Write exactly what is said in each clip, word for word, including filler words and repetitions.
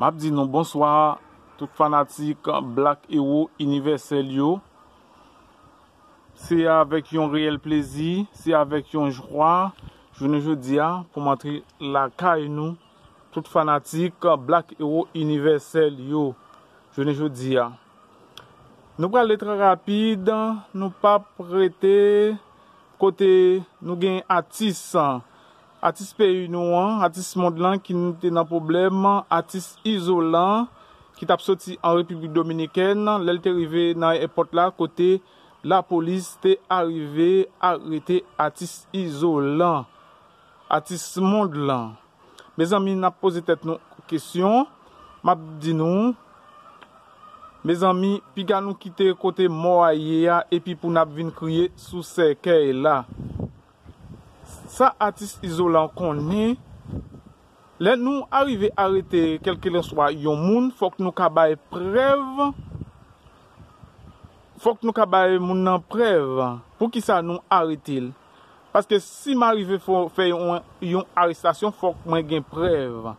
M ap di nou bonswa, tout fanatik Black Hero Inivèsèl yo. Se avèk yon reyèl plezi, se avèk yon jwa, jounen jodi a, pou m antre lakay nou, tout fanatik Black Hero Inivèsèl yo, jounen jodi a. Nou prale trè rapid, nou p ap rete kote nou gen atis, atis peyi nou an, atis mond lan ki te nan pwoblèm, atis Izolan ki t ap soti an Repiblik Dominikèn, lè l te rive nan èpòt la kote lapolis te arive arete atis Izolan, atis mond lan. Mezanmi, n ap poze tèt nou kesyon, m ap di nou, mezanmi, piga nou kite kote mò a ye a, epi pou n ap vin kriye sou sèkèy la. Sa atis Izolan konnen, lè nou arive arete kèlkelanswa yon moun, fòk nou ka bay prèv, fòk nou ka bay moun nan prèv. Poukisa nou arete l? Paske si m arive fè yon, yon arestasyon, fòk mwen gen prèv.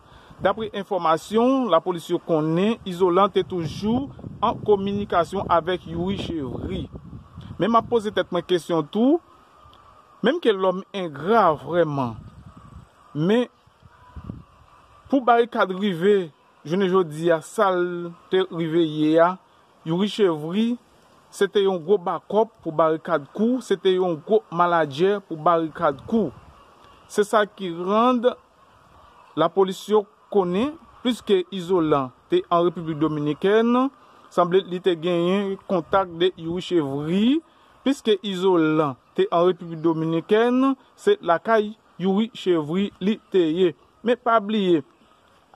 Dapre enfòmasyon, lapolis yo konnen Izolan te toujou an kominikasyon avèk Youri Chevry. Men m ap poze tèt mwen kesyon tou, menm ke lòm engra vrèman, men pou barikad rive jounen jodi a, sa l te rive ye a, Youri Chevry, se te yon gwo bakòp pou Barikad Kou, se te yon gwo manadjè pou Barikad Kou. Se sa ki rann lapolis yo konnen, pliske Izolan te an Repiblik Dominikèn, sanble li te genyen kontak de Youri Chevry, pliske Izolan te an Repiblik Dominikèn, se lakay Youri Chevry li te ye. Men pa bliye,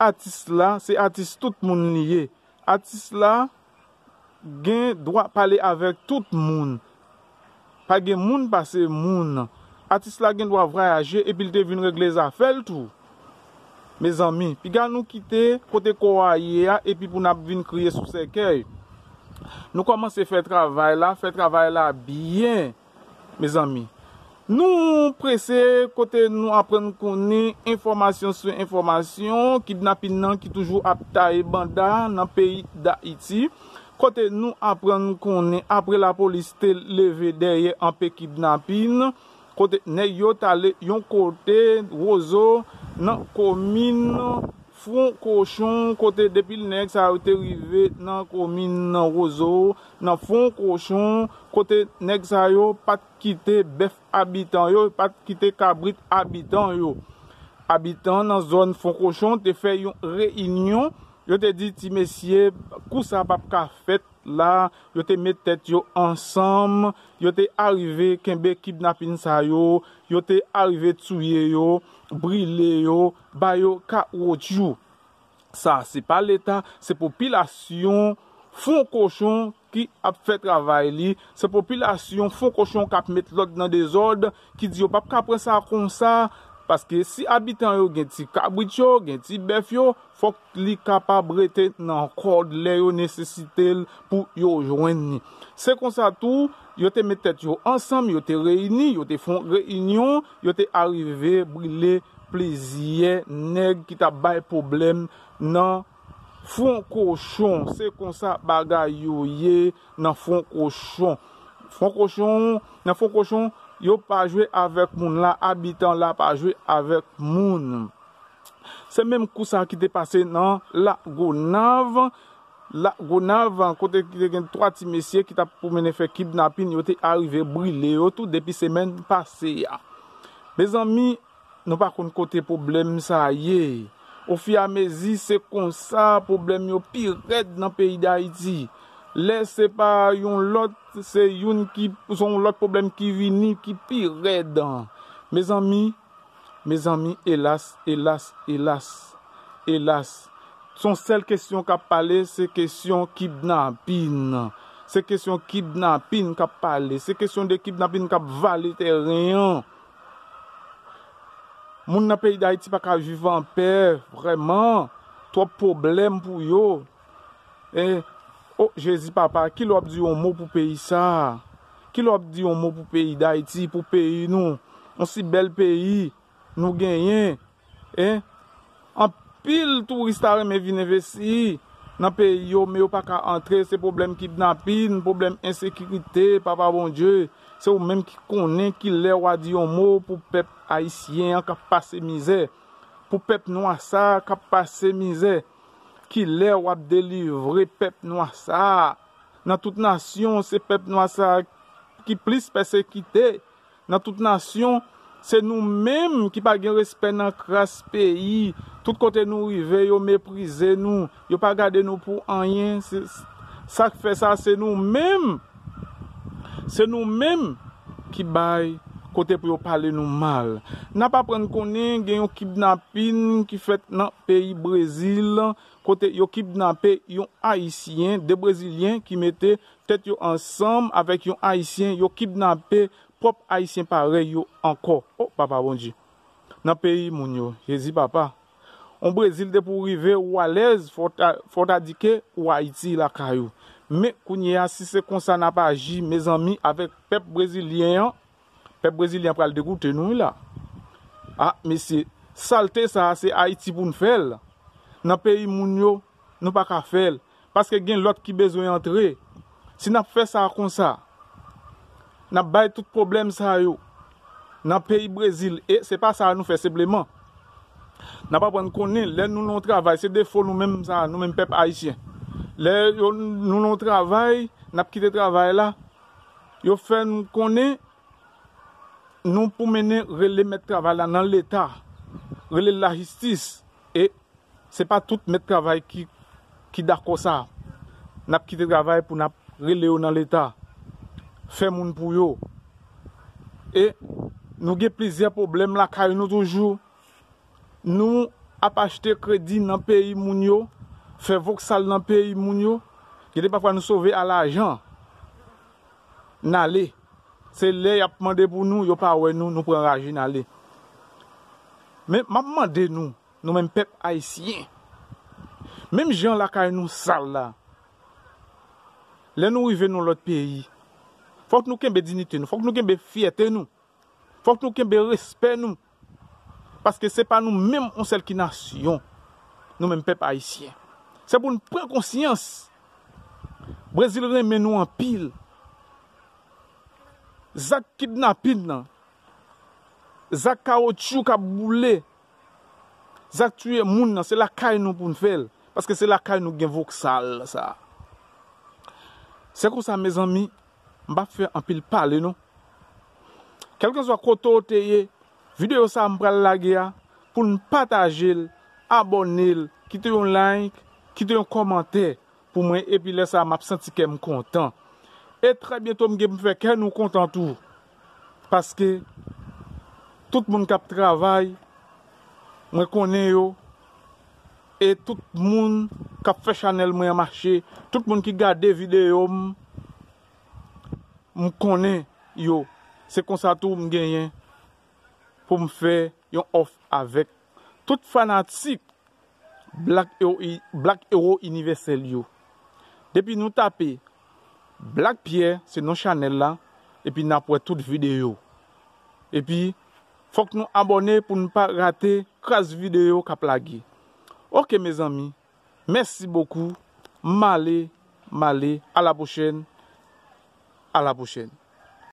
atis la, se atis tout moun li ye. Atis la gen dwa pale avèk tout moun. Pa gen moun pase moun. Atis la gen dwa vwayaje epi l te vin regle zafè l tou. Mezanmi, piga nou kite kote kò a ye a epi pou n ap vin kriye sou sèkèy. Nou kòmanse fè travay la, fè travay la byen. Mezanmi, nou prese kote nou aprann konnen enfòmasyon sou enfòmasyon, kidnapin nan ki toujou ap taye banda nan peyi Dayiti, kote nou aprann konnen apre lapolis te leve dèyè anpe kidnapin, kote nèg yo t ale yon kote Wozo nan komin Fon Kochon, kote depi nèg sa yo te rive nan komin Wozo, nan Fon Kochon, kote nèg sa yo pa t kite bèf abitan yo, pa t kite kabrit abitan yo. Abitan nan zòn Fon Kochon te fè yon reyinyon, yo te di ti mesye, kou sa p ap ka fèt la, yo te met tèt yo ansanm, yo te arive kenbe kidnapin sa yo, yo te arive touye yo, brile yo, ba yo kawotchou. Sa, se pa Leta, se popilasyon Fon Kochon ki ap fè travay li, se popilasyon Fon Kochon k ap met lòd nan dezòd, ki di yo p ap ka pran sa konsa, paske si abitan yo gen ti kabrit yo, gen ti bèf yo, fòk li kapab rete nan kòd lè yo nesesite l pou yo jwenn li. Se konsa tou, yo te met tèt yo ansanm, yo te reyini, yo te fè yon reyinyon, yo te arive brile plizyè nèg ki t ap bay pwoblèm nan Fon Kochon. Se konsa bagay yo ye nan Fon Kochon. Fon Kochon, nan Fon Kochon, yo pa jwe avèk moun la, abitan la pa jwe avèk moun. Se menm kou sa ki te pase nan Lagonav. Lagonav, kote ki te gen twa ti mesye ki t ap pwomennen fè kidnapin, yo te arive brile yo tou depi semèn pase a. Mezanmi, nou pa konn kote pwoblèm sa ye. Ofiramezi, se konsa pwoblèm yo pi rèd nan peyi Dayiti. Lè se pa yon lòt, se youn ki, se yon lòt pwoblèm ki vini ki pi rèd. Mezanmi, mezanmi, elas, elas, elas, elas. Se yon sèl kesyon k ap pale, se kesyon kidnapin. Se kesyon kidnapin k ap pale. Se kesyon de kidnapin k ap vale tèren an. Moun nan peyi Dayiti pa ka viv anpè, vrèman. Twòp pwoblèm pou yo. E, o, Jezi papa, kilè w ap di yon mo pou peyi sa a? Kilè w ap di yon mo pou peyi Dayiti, pou peyi nou? Yon si bèl peyi nou genyen, e, an anpil touris ta renmen vin envesti nan peyi yo, men yo pa ka antre. Se pwoblèm kidnapin, pwoblèm ensekirite, Papa Bondye. Se ou menm ki konnen ki lè w a di yon mo pou pèp ayisyen an k ap pase mizè, pou pèp nwa sa a k ap pase mizè. Ki lè w ap delivre pèp nwa sa a? Nan tout nasyon, se pèp nwa sa a ki plis pèsekite. Nan tout nasyon, se nou menm ki pa gen respè nan kras peyi. Tout kote nou rive, yo meprize nou. Yo pa gade nou pou anyen. Se, sa k fè sa, se nou menm. Se nou menm ki bay kote pou yo pale nou mal. N ap aprann konnen gen yon kidnapin ki fèt nan peyi Brezil, kote yo kidnape yon Ayisyen, de Brezilyen ki mete tèt yo ansanm avèk yon Ayisyen, yo kidnape pwòp Ayisyen parèy yo ankò. O, Papa Bondye! Nan peyi moun yo, Jezi Papa! On Brezil, depi w rive, ou alèz, fò w ta, fò w ta di ke ou Ayiti lakay ou. Men kounye a, si se konsa n ap aji, mezanmi, avèk pèp brezilyen an, pèp brezilyen an pral degoute nou, wi, la. A, mesye, salte sa a, se Ayiti pou n fè l. Nan peyi moun yo, nou pa ka fè l. Paske gen lòt ki bezwen antre. Si n ap fè sa konsa, n ap bay tout pwoblèm sa yo nan peyi Brezil. E se pa sa nou fè senpleman. N ap aprann konnen lè nou nan yon travay, se defo nou menm sa, nou menm pèp ayisyen. Lè yo, nou nan yon travay, n ap kite travay la, yo fè n konnen nou pou mennen rele mèt travay la nan Leta, rele l lajistis. E se pa tout mèt travay ki, ki dakò sa. N ap kite travay pou n ap rele yo nan Leta, fè moun pou yo. E nou gen plizyè pwoblèm lakay nou toujou. Nou ap achte kredi nan peyi moun yo, fè voksal nan peyi moun yo. Gen de pafwa nou sove a lajan, n ale. Se lè y ap mande pou nou, yo pa wè nou, nou pran raje n ale. Men m ap mande nou, nou menm pèp ayisyen, menm jan lakay nou sal la, lè nou rive nan lòt peyi, fòk nou kenbe diyite nou, fòk nou kenbe fyète nou, fòk nou kenbe respè nou. Paske se pa nou menm yon sèl ki nasyon, nou menm pèp ayisyen. Se pou n pran konsyans. Brezil renmen nou anpil. Zak kidnapin nan, zak kawotchou k ap boule, zak tiye moun nan, se lakay nou pou n fè l. Paske se lakay nou gen voksal sa. Se konsa, mezanmi, m p ap fè anpil pale non. Kèlkeswa kote w te ye, videyo sa a m pral lage a, pou n pataje l, abòne l, kite yon like, kite yon kòmantè pou mwen, epi lè sa a m ap santi kè m kontan. E trè byento m gen pou m fè kè nou kontan tou. Paske tout moun k ap travay, mwen konnen yo. E tout moun k ap fè chanèl mwen an mache, tout moun ki gade videyo m, m konnen yo. Se konsa tou m genyen pou m fè yon òf avèk tout fanatik Black Hero, Black Hero Inivèsèl yo. Depi nou tape Black Pierre, se non chanèl la, epi n ap wè tout videyo. Epi, fòk nou abòne pou n pa rate kras videyo k ap lage. Oke, mezanmi, mèsi bokou. M ale, m ale. A la pwochèn. A la pwochèn.